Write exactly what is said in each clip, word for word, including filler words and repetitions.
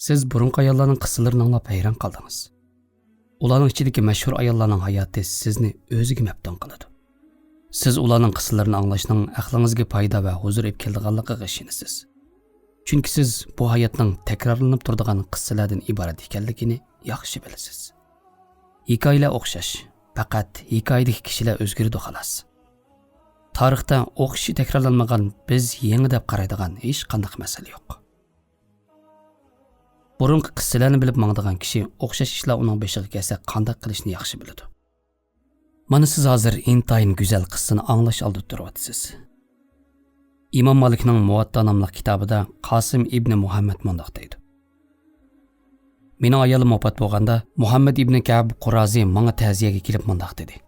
سىز بۇرۇنقى ئاياللارنىڭ قىسسىلىرىنى ئاڭلاپ ھەيران قالدىڭىز. ئۇلارنىڭ ئىچىدىكى مەشھۇر ئاياللارنىڭ ھاياتى سىزنى ئۆزىگە مەپتۇن قىلىدۇ. سىز ئۇلارنىڭ قىسسىلىرىنى ئاڭلاشنىڭ ئەقلىڭىزگە پايدا ۋە ھۇزۇر ئېلىپ كېلىدىغانلىقىغا ئىشىنىسىز. چۈنكى سىز بۇ ھاياتنىڭ تەكرارلىنىپ تۇرىدىغان قىسسىلەردىن ئىبارەت ئىكەنلىكىنى ياخشى بىلىسىز. ھېكايىلەر ئوخشاش، پەقەت ھېكايىدىكى كىشىلەر ئۆزگىرىدۇ، خالاس. تارىختا ئوخشىشى تەكرارلانمىغان، بىز يېڭى دەپ قارايدىغان ھېچقانداق مەسىلە يوق. بۇرۇنقى قىسسىلەرنى بىلىپ ماڭىدىغان كىشى ئوخشاش ئىشلار ئۇنىڭ بېشىغا كەلسە قانداق قىلىشنى ياخشى بىلىدۇ. مانا سىز ھازىر ئىنتايىن گۈزەل قىسسىنى ئاڭلاش ئالدىدا تۇرۇۋاتىسىز. ئىمام مالىكنىڭ مۇۋاتتا ناملىق كىتابىدا قاسىم ئىبنى مۇھەممەد مۇنداق دەيدۇ: مېنىڭ ئايالىم ۋاپات بولغاندا، مۇھەممەد ئىبنى كەئب قۇرازى ماڭا تەزىيەگە كېلىپ مۇنداق دېدى: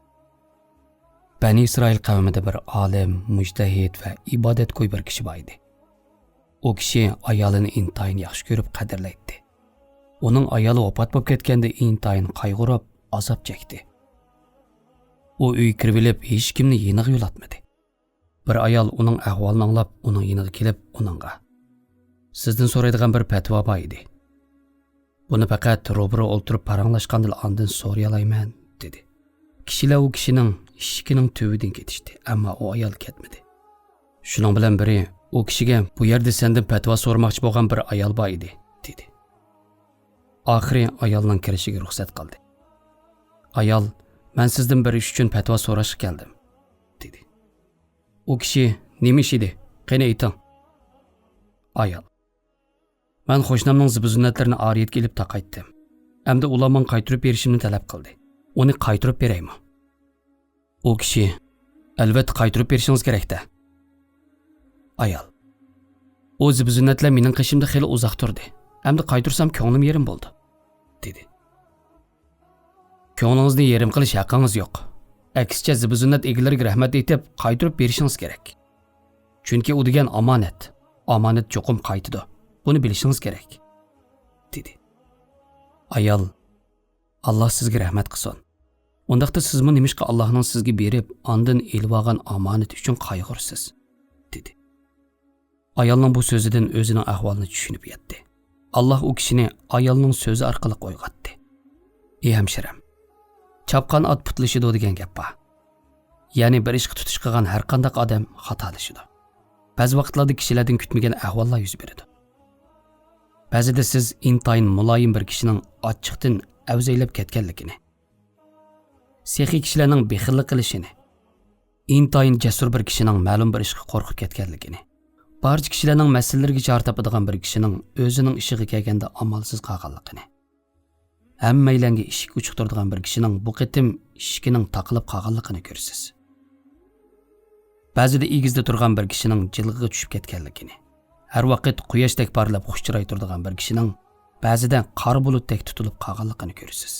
بەنى ئىسرائىل قەۋمىدە بىر ئالىم، مۇجتەھىد ۋە ئىبادەتگوي بىر كىشى بار ئىدى. ئۇ كىشى ئايالىنى ئىنتايىن ياخشى كۆرۈپ قەدىرلەيتتى. ئۇنىڭ ئايالى ۋاپات بولۇپ كەتكەندە ئىنتايىن قايغۇرۇپ، ئازاب چەكتى. ئۇ ئۆيگە كىرىۋېلىپ، ھېچكىمنى يېنىغا يولاتمىدى. بىر ئايال ئۇنىڭ ئەھۋالىنى ئاڭلاپ، ئۇنىڭ يېنىغا كېلىپ، ئۇنىڭغا: سىزدىن سورايدىغان بىر پەتىۋا بار ئىدى. بۇنى پەقەت روبىرو ئولتۇرۇپ پاراڭلاشقاندىلا ئاندىن سورىيالايمەن، دېدى. كىشىلەر ئۇ كىشىنىڭ ئىشىكىنىڭ تۈۋىدىن كېتىشتى، ئەمما ئۇ ئايال كەتمىدى. شۇنىڭ بىلەن بىرى ئۇ كىشىگە: بۇ يەردە سەندىن پەتىۋا سورىماقچى بولغان بىر ئايال بار ئىدى، دېدى. ئاخىرى ئايالنىڭ كىرىشىگە رۇخسەت قىلدى. ئايال: مەن سىزدىن بىر ئىش ئۈچۈن پەتىۋا سوراشقا كەلدىم، دېدى. ئۇ كىشى: نېمە ئىش ئىدى؟ قېنى ئېيتىڭ. ئايال: مەن قوشنامنىڭ زىبۇ-زىننەتلىرىنى ئارىيەتكە ئېلىپ تاقايتتىم. ئەمدى ئۇلار ماڭا قايتۇرۇپ بېرىشىمنى تەلەپ قىلدى. ئۇنى قايتۇرۇپ بېرەيمۇ؟ ئۇ كىشى: ئەلۋەتتە، قايتۇرۇپ بېرىشىڭىز كېرەك-دە. ئايال: ئۇ زىبۇ-زىننەتلەر مېنىڭ قېشىمدا خېلى ئۇزاق تۇردى. ئەمدى قايتۇرسام كۆڭلۈم يېرىم بولىدۇ، دېدى. كۆڭلىڭىزنى يېرىم قىلىش ھەققىڭىز يوق. ئەكسىچە، زىبۇ-زىننەت ئىگىلىرىگە رەھمەت ئېيتىپ، قايتۇرۇپ بېرىشىڭىز كېرەك. چۈنكى ئۇ دېگەن ئامانەت. ئامانەت چوقۇم قايتىدۇ. بۇنى بىلىشىڭىز كېرەك، دېدى. ئايال: ئاللا سىزگە رەھمەت قىلسۇن. ئۇنداقتا سىزمۇ نېمىشقا ئاللانىڭ سىزگە بېرىپ، ئاندىن ئېلىۋالغان ئامانىتى ئۈچۈن قايغۇرىسىز؟ دېدى. ئايالنىڭ بۇ سۆزىدىن ئۆزىنىڭ ئەھۋالىنى چۈشىنىپ يەتتى. ئاللا ئۇ كىشىنى ئايالنىڭ سۆزى ئارقىلىق ئويغاتتى. ئى ھەمشىرەم، چاپقان ئات پۇتلىشىدۇ دېگەن گەپ بار. يەنى بىر ئىشقا تۇتۇش قىلغان ھەرقانداق ئادەم خاتالىشىدۇ. بەزى ۋاقىتلاردا كىشىلەردىن كۈتمىگەن ئەھۋاللار يۈز بېرىدۇ. بەزىدە سىز ئىنتايىن مۇلايىم بىر كىشىنىڭ ئاچچىقتىن ئەۋزەيلەپ كەتكەنلىكىنى، سېخىي كىشىلەرنىڭ بېخىللىق قىلىشىنى، ئىنتايىن جەسۇر بىر كىشىنىڭ مەلۇم بىر ئىشقا قورقۇپ كەتكەنلىكىنى، بارچە كىشىلەرنىڭ مەسىلىلىرىگە چارە تاپىدىغان بىر كىشىنىڭ ئۆزىنىڭ ئىشىغا كەلگەندە ئامالسىز قالغانلىقىنى، ھەممەيلەنگە ئىشىك ئۇچۇق تۇرىدىغان بىر كىشىنىڭ بۇ قېتىم ئىشىكىنىڭ تاقىلىپ قالغانلىقىنى كۆرىسىز. بەزىدە ئېگىزدە تۇرغان بىر كىشىنىڭ جىلغىغا چۈشۈپ كەتكەنلىكىنى، ھەر ۋاقىت قۇياشتەك پارلاپ خۇش چىراي تۇرىدىغان بىر كىشىنىڭ بەزىدە قارا بۇلۇتتەك تۇتۇلۇپ قالغانلىقىنى كۆرىسىز.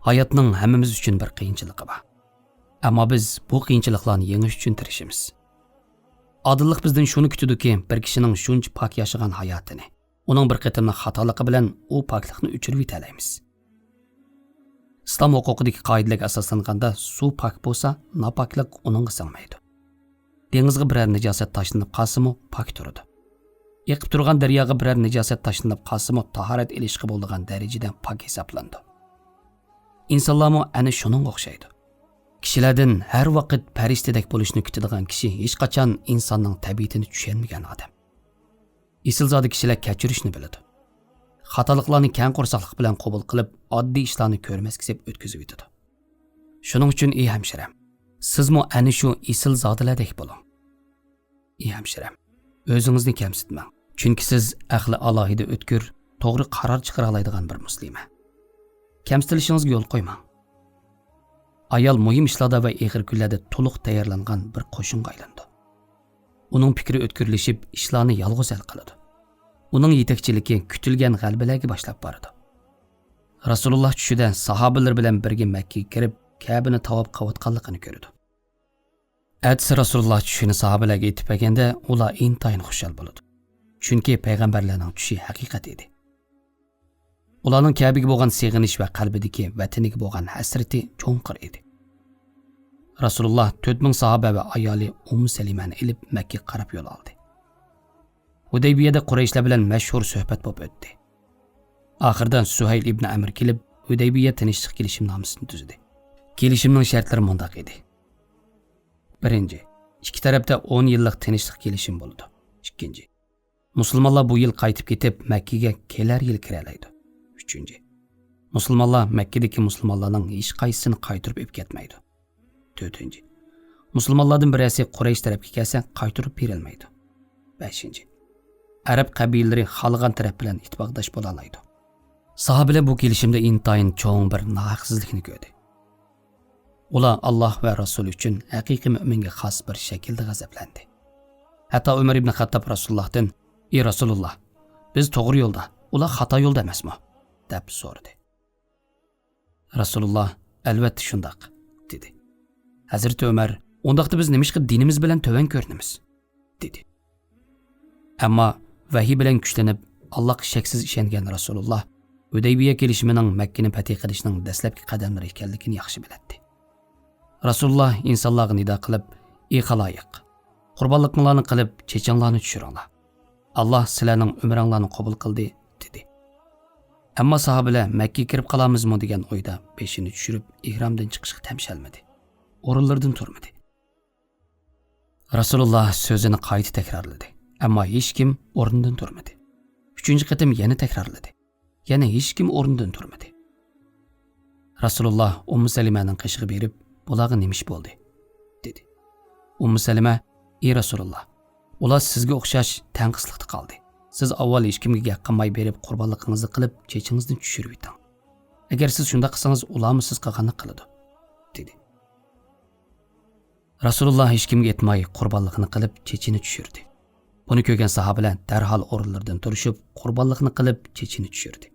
ھاياتنىڭ ھەممىمىز ئۈچۈن بىر قىيىنچىلىقى بار. ئەمما بىز بۇ قىيىنچىلىقلارنى يېڭىش ئۈچۈن تىرىشىمىز. ئادىللىق بىزدىن شۇنى كۈتىدۇكى، بىر كىشىنىڭ شۇنچە پاك ياشىغان ھاياتىنى، ئۇنىڭ بىر قېتىملىق خاتالىقى بىلەن ئۇ پاكلىقنى ئۆچۈرۈۋېتەلەيمىز. ئىسلام ھوقۇقىدىكى قائىدىلەرگە ئاساسلانغاندا، سۇ پاك بولسا، ناپاكلىق ئۇنىڭغا سىڭمەيدۇ. دېڭىزغا بىرەر نىجاسەت تاشلىنىپ قالسىمۇ، پاك تۇرىدۇ. ئېقىپ تۇرغان دەرياغا بىرەر نىجاسەت تاشلىنىپ قالسىمۇ، تاھارەت ئېلىشقا بولىدىغان دەرىجىدە پاك ھېسابلىنىدۇ. ئىنسانلارمۇ ئەنە شۇنىڭغا ئوخشايدۇ. كىشىلەردىن ھەر ۋاقىت پەرىشتىدەك بولۇشنى كۈتىدىغان كىشى ھېچقاچان ئىنساننىڭ تەبىئىتىنى چۈشەنمىگەن ئادەم. ئېسىلزادە كىشىلەر كەچۈرۈشنى بىلىدۇ. خاتالىقلارنى كەڭ قورساقلىق بىلەن قوبۇل قىلىپ، ئاددىي ئىشلارنى كۆرمەسكە سېلىپ ئۆتكۈزۈۋېتىدۇ. شۇنىڭ ئۈچۈن، ئى ھەمشىرەم، سىزمۇ ئەنە شۇ ئېسىلزادىلەردەك بولۇڭ. ئى ھەمشىرەم، ئۆزىڭىزنى كەمسىتمەڭ. چۈنكى سىز ئەقلى ئالاھىدە ئۆتكۈر، توغرا قارار چىقىرالايدىغان بىر مۇسلىمە. كەمسىتىلىشىڭىزگە يول قويماڭ. ئايال مۇھىم ئىشلاردا ۋە ئېغىر كۈنلەردە تولۇق تەييارلانغان بىر قوشۇنغا ئايلىنىدۇ. ئۇنىڭ پىكرى ئۆتكۈرلىشىپ، ئىشلارنى يالغۇز ھەل قىلىدۇ. ئۇنىڭ يېتەكچىلىكى كۈتۈلگەن غەلىبىلەرگە باشلاپ بارىدۇ. رەسۇلۇللا چۈشىدە ساھابىلىرى بىلەن بىرگە مەككىگە كىرىپ، كەبىنى تاۋاپ قىلىۋاتقانلىقىنى كۆرىدۇ. ئەتىسى رەسۇلۇللا چۈشىنى ساھابىلەرگە ئېيتىپ بەرگەندە، ئۇلار ئىنتايىن خۇشال بولىدۇ. چۈنكى پەيغەمبەرلەرنىڭ چۈشى ھەقىقەت ئىدى. ئۇلارنىڭ كەبىگە بولغان سېغىنىش ۋە قەلبىدىكى ۋەتىنىگە بولغان ھەسرىتى چوڭقۇر ئىدى. رەسۇلۇللا تۆت مىڭ ساھابە ۋە ئايالى ئۇممۇ سەلىمەنى ئېلىپ مەككىگە قاراپ يول ئالدى. ھۇدەيبىيەدە قۇرەيشلەر بىلەن مەشھۇر سۆھبەت بولۇپ ئۆتتى. ئاخىرىدا سۇھەيل ئىبن ئەمر كېلىپ، ھۇدەيبىيە تىنچلىق كېلىشىمنامىسىنى تۈزدى. كېلىشىمنىڭ شەرتلىرى مۇنداق ئىدى. بىرىنچى، ئىككى تەرەپتە ئون يىللىق تىنچلىق كېلىشىمى بولىدۇ. ئىككىنچى، مۇسۇلمانلار بۇ يىل قايتىپ كېتىپ، مەككىگە كېلەر يىلى كىرەلەيدۇ. ئۈچىنچى، مۇسۇلمانلار مەككىدىكى مۇسۇلمانلارنىڭ ھېچقايسىسىنى قايتۇرۇپ ئېلىپ كەتمەيدۇ. تۆتىنچى، مۇسۇلمانلاردىن بىرەرسى قۇرەيش تەرەپكە كەلسە، قايتۇرۇپ بېرىلمەيدۇ. بەشىنچى، ئەرەب قەبىلىلىرى خالىغان تەرەپ بىلەن ئىتتىپاقداش بولالايدۇ. ساھابىلەر بۇ كېلىشىمدە ئىنتايىن چوڭ بىر ناھەقسىزلىكنى كۆردى. ئۇلار ئاللاھ ۋە رەسۇلى ئۈچۈن ھەقىقىي مۆمىنگە خاس بىر شەكىلدە غەزەپلەندى. ھەتتا ئۆمەر ئىبن خەتتاب رەسۇلۇللاھتىن، ئى رەسۇلۇللاھ، بىز توغرا يولدا، ئۇلار خاتا يولدا ئەمەسمۇ؟ دەپ سورىدى. رەسۇلۇللاھ، ئەلۋەتتە شۇنداق، دېدى. ھەزرىتى ئۆمەر، ئۇنداقتا بىز نېمىشقا دىنىمىز بىلەن تۆۋەن كۆرۈنىمىز؟ دېدى. ئەمما ۋەھىي بىلەن كۈچلىنىپ، ئاللاھقا شەكسىز ئىشەنگەن رەسۇلۇللاھ ھۇدەيبىيە كېلىشىمىنىڭ مەككىنى پەتھى قىلىشنىڭ دەسلەپكى قەدەملىرى ئىكەنلىكىنى ياخشى بىلەتتى. رەسۇلۇللاھ ئىنسانلارغا نىدا قىلىپ، ئى خالايىق، قۇربانلىقىڭلارنى قىلىپ، چېچىڭلارنى چۈشۈرۈڭلار. ئاللاھ سىلەرنىڭ ئۆمرەڭلارنى قوبۇل قىلدى، دېدى. ئەمما ساھابىلەر مەككىگە كىرىپ قالامىزمۇ دېگەن ئويدا بېشىنى چۈشۈرۈپ، ئېھرامدىن چىقىشقا تەمشەلمىدى. ئورۇنلىرىدىن تۇرمىدى. رەسۇلۇللاھ سۆزىنى قايتا تەكرارلىدى. ئەمما ھېچكىم ئورنىدىن تۇرمىدى. ئۈچىنچى قېتىم يەنە تەكرارلىدى. يەنە ھېچكىم ئورنىدىن تۇرمىدى. رەسۇلۇللاھ ئۇممۇ سەلىمەنىڭ قېشىغا بېرىپ، بۇلارغا نېمە ئىش بولدى؟ دېدى. ئۇممۇ سەلىمە، ئى رەسۇلۇللاھ، ئۇلار سىزگە ئوخشاش تەڭقىسلىقتا قالدى. سىز ئاۋۋال ھېچكىمگە گەپ قىلماي بېرىپ قۇربانلىقىڭىزنى قىلىپ چېچىڭىزنى چۈشۈرۈۋېتىڭ. ئەگەر سىز شۇنداق قىلسىڭىز، ئۇلارمۇ سىز قىلغاننى قىلىدۇ، دېدى. رەسۇلۇللاھ ھېچكىمگە ئېيتماي قۇربانلىقىنى قىلىپ چېچىنى چۈشۈردى. بۇنى كۆرگەن ساھابىلەر دەرھال ئورۇنلىرىدىن تۇرۇشۇپ، قۇربانلىقنى قىلىپ چېچىنى چۈشۈردى.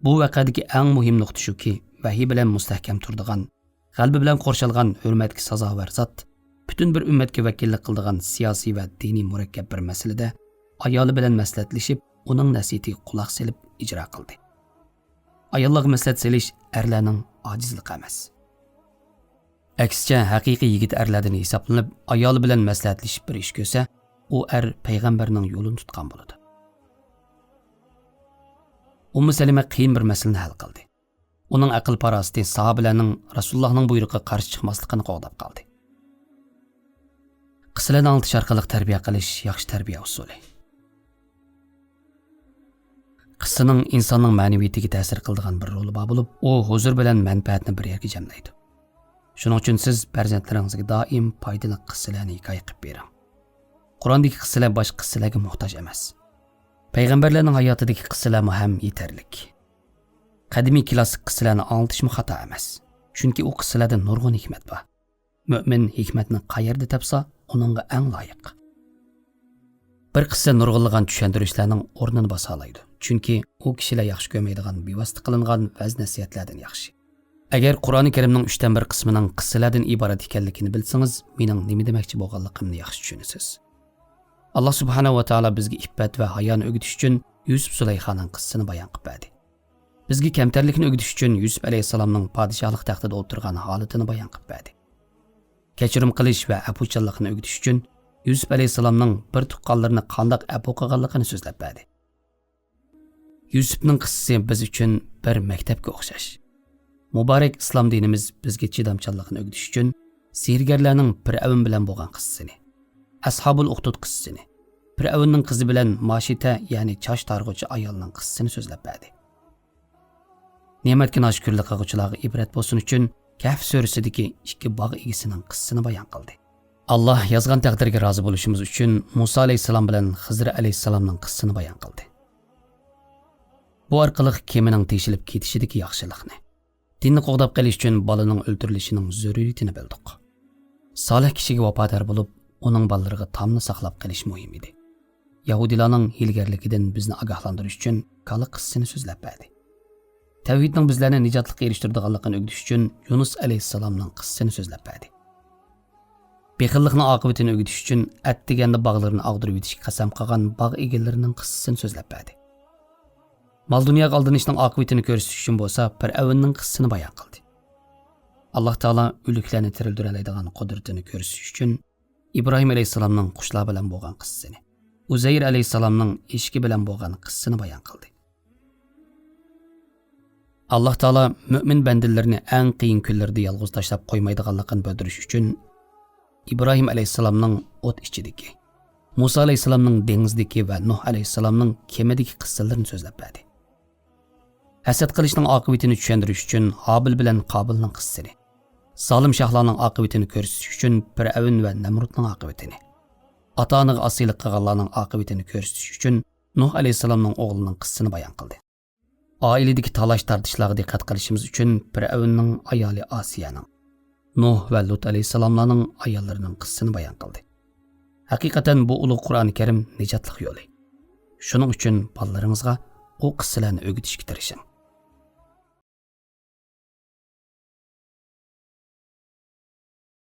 بۇ ۋەقەدىكى ئەڭ مۇھىم نۇقتا شۇكى، ۋەھىي بىلەن مۇستەھكەم تۇرىدىغان، غەلىبە بىلەن قورشالغان ھۆرمەتكە سازاۋەر زات، پۈتۈن بىر ئۈممەتكە ۋەكىللىك قىلىدىغان سىياسىي ۋە دىنىي مۇرەككەپ بىر مەسىلىدە ئايالى بىلەن مەسلىھەتلىشىپ، ئۇنىڭ نەسىھىتىگە قۇلاق سېلىپ ئىجرا قىلدى. ئاياللارغا مەسلىھەت سېلىش ئەرلەرنىڭ ئاجىزلىقى ئەمەس. ئەكسىچە، ھەقىقىي يىگىت ئەرلەردىن ھېسابلىنىپ، ئايالى بىلەن مەسلىھەتلىشىپ بىر ئىش كۆرسە، ئۇ ئەر پەيغەمبەرنىڭ يولىنى تۇتقان بولىدۇ. ئۇممۇ سەلىمە قىيىن بىر مەسىلىنى ھەل قىلدى. ئۇنىڭ ئەقىل-پاراسىتى ساھابىلەرنىڭ رەسۇلۇللاھنىڭ بۇيرۇقىغا قارشى چىقماسلىقىنى قوغداپ قالدى. قىسسىلەرنى ئاڭلىتىش ئارقىلىق تەربىيە قىلىش ياخشى تەربىيە ئۇسۇلى. قىسسىنىڭ ئىنساننىڭ مەنىۋىيىتىگە تەسىر قىلىدىغان بىر رولى بار بولۇپ، ئۇ ھۇزۇر بىلەن مەنپەئەتنى بىر يەرگە جەملەيدۇ. شۇنىڭ ئۈچۈن سىز پەرزەنتلىرىڭىزگە دائىم پايدىلىق قىسسىلەرنى ھېكايە قىلىپ بېرىڭ. قۇراندىكى قىسسىلەر باشقا قىسسىلەرگە موھتاج ئەمەس. پەيغەمبەرلەرنىڭ ھاياتىدىكى قىسسىلەرمۇ ھەم يېتەرلىك. قەدىمىي كلاسسىك قىسسىلەرنى ئاڭلىتىشمۇ خاتا ئەمەس. چۈنكى ئۇ قىسسىلەردە نۇرغۇن ھېكمەت بار. مۆمىن ھېكمەتنى قەيەردە تاپسا، ئۇنىڭغا ئەڭ لايىق. بىر قىسسە نۇرغۇنلىغان چۈشەندۈرۈشلەرنىڭ ئورنىنى باسالايدۇ. چۈنكى ئۇ كىشىلەر ياخشى كۆرمەيدىغان بىۋاسىتە قىلىنغان ۋەز-نەسىھەتلەردىن ياخشى. ئەگەر قۇرئانى كەرىمنىڭ ئۈچتىن بىر قىسمىنىڭ قىسسىلەردىن ئىبارەت ئىكەنلىكىنى بىلسىڭىز، مېنىڭ نېمە دېمەكچى بولغانلىقىمنى ياخشى چۈشىنىسىز. ئاللاھ سۇبھانەھۇ ۋە تائالا بىزگە ئىپپەت ۋە ھايانى ئۆگىتىش ئۈچۈن يۈسۈپ زۇلەيخانىڭ قىسسىسىنى بايان قىلىپ بەردى. بىزگە كەمتەرلىكنى ئۆگىتىش ئۈچۈن يۈسۈپ ئەلەيھىسسالامنىڭ پادىشاھلىق تەختىدە ئولتۇرغان ھالىتىنى بايان قىلىپ بەردى. كەچۈرۈم قىلىش ۋە ئەپۇچانلىقنى ئۆگىتىش ئۈچۈن يۈسۈپ ئەلەيھىسسالامنىڭ بىر تۇغقانلىرىنى قانداق ئەپۇ قىلغانلىقىنى سۆزلەپ بەردى. يۈسۈپنىڭ قىسسىسى بىز ئۈچۈن بىر مەكتەپكە ئوخشاش. مۇبارەك ئىسلام دىنىمىز بىزگە چىدامچانلىقنى ئۆگىتىش ئۈچۈن سېھىرگەرلەرنىڭ پىرئەۋن بىلەن بولغان قىسسىسىنى، ئەسھابۇل ئۇخدۇد قىسسىسىنى، پىرئەۋننىڭ قىزى بىلەن ماشىتە، يەنى چاچ تارىغۇچى ئايالنىڭ قىسسىسىنى سۆزلەپ بەردى. نېمەتكە ناشۈكۈرلۈك قىلغۇچىلارغا ئىبرەت بولسۇن ئۈچۈن كەھف سۈرىسىدىكى ئىككى باغ ئىگىسىنىڭ قىسسىسىنى بايان قىلدى. ئاللاھ يازغان تەقدىرگە رازى بولۇشىمىز ئۈچۈن مۇسا ئەلەيھىسسالام بىلەن خىزىر ئەلەيھىسسالامنىڭ قىسسىسىنى بايان قىلدى. بۇ ئارقىلىق كېمىنىڭ تېشىلىپ كېتىشىدىكى ياخشىلىقنى، دىننى قوغداپ قېلىش ئۈچۈن بالىنىڭ ئۆلتۈرۈلۈشىنىڭ زۆرۈرىيىتىنى بىلدۇق. سالىھ كىشىگە ۋاپادار بولۇپ، ئۇنىڭ بالىلىرىغا تامنى ساقلاپ قېلىش مۇھىم ئىدى. يەھۇدىيلارنىڭ ھىيلىگەرلىكىدىن بىزنى ئاگاھلاندۇرۇش ئۈچۈن كالا قىسسىسىنى سۆزلەپ بەردى. تەۋھىدنىڭ بىزلەرنى نىجاتلىققا ئېرىشتۈرىدىغانلىقىنى ئۆگىتىش ئۈچۈن يۇنۇس ئەلەيھىسسالامنىڭ قىسسىسىنى سۆزلەپ بەردى. بېخىللىقنىڭ ئاقىۋىتىنى ئۆگىتىش ئۈچۈن ئەتىگەندە باغلىرىنى ئاغدۇرۇۋېتىشكە قەسەم قىلغان باغ ئىگىلىرىنىڭ قىسسىسىنى سۆزلەپ بەردى. مال-دۇنياغا ئالدىنىشنىڭ ئاقىۋىتىنى كۆرسىتىش ئۈچۈن بولسا پىرئەۋننىڭ قىسسىسىنى بايان قىلدى. ئاللاھ تائالا ئۆلۈكلەرنى تىرىلدۈرەلەيدىغان قۇدرىتىنى كۆرسىتىش ئۈچۈن ئىبراھىم ئەلەيھىسسالامنىڭ قۇشلار بىلەن بولغان قىسسىسىنى، ئۇزەير ئەلەيھىسسالامنىڭ ئېشىكى بىلەن بولغان قىسسىنى بايان قىلدى. ئاللاھ تائالا مۆمىن بەندىلىرىنى ئەڭ قىيىن كۈنلىرىدە يالغۇز تاشلاپ قويمايدىغانلىقىنى بىلدۈرۈش ئۈچۈن، ئىبراھىم ئەلەيھىسسالامنىڭ ئوت ئىچىدىكى، مۇسا ئەلەيھىسسالامنىڭ دېڭىزدىكى ۋە نۇھ ئەلەيھىسسالامنىڭ كېمىدىكى قىسسىلىرىنى سۆزلەپ بەردى. ھەسەت قىلىشنىڭ ئاقىۋىتىنى چۈشەندۈرۈش ئۈچۈن، ھابىل بىلەن قابىلنىڭ قىسسىسىنى، زالىم شاھلارنىڭ ئاقىۋىتىنى كۆرسىتىش ئۈچۈن، پىرئەۋن ۋە نەمرۇتنىڭ ئاقىۋىتىنى، ئاتا-ئانىغا ئاسىيلىق قىلغانلارنىڭ ئاقىۋىتىنى كۆرسىتىش ئۈچۈن، نۇھ ئەلەيھىسسالامنىڭ ئوغلىنىڭ قىسسىسىنى بايان قىلدى. ئائىلىدىكى تالاش-تارتىشلارغا دىققەت قىلىشىمىز ئۈچۈن، پىرئەۋننىڭ ئايالى ئاسىيەنىڭ، نۇھ ۋە لۇت ئەلەيھىسسالاملارنىڭ ئاياللىرىنىڭ قىسسىسىنى بايان قىلدى. ھەقىقەتەن بۇ ئۇلۇغ قۇرئان كەرىم نىجاتلىق يولى. شۇنىڭ ئۈچۈن بالىلىرىڭىزغا ئۇ قىسسىلەرنى ئۆگىتىشكە تىرىشىڭ.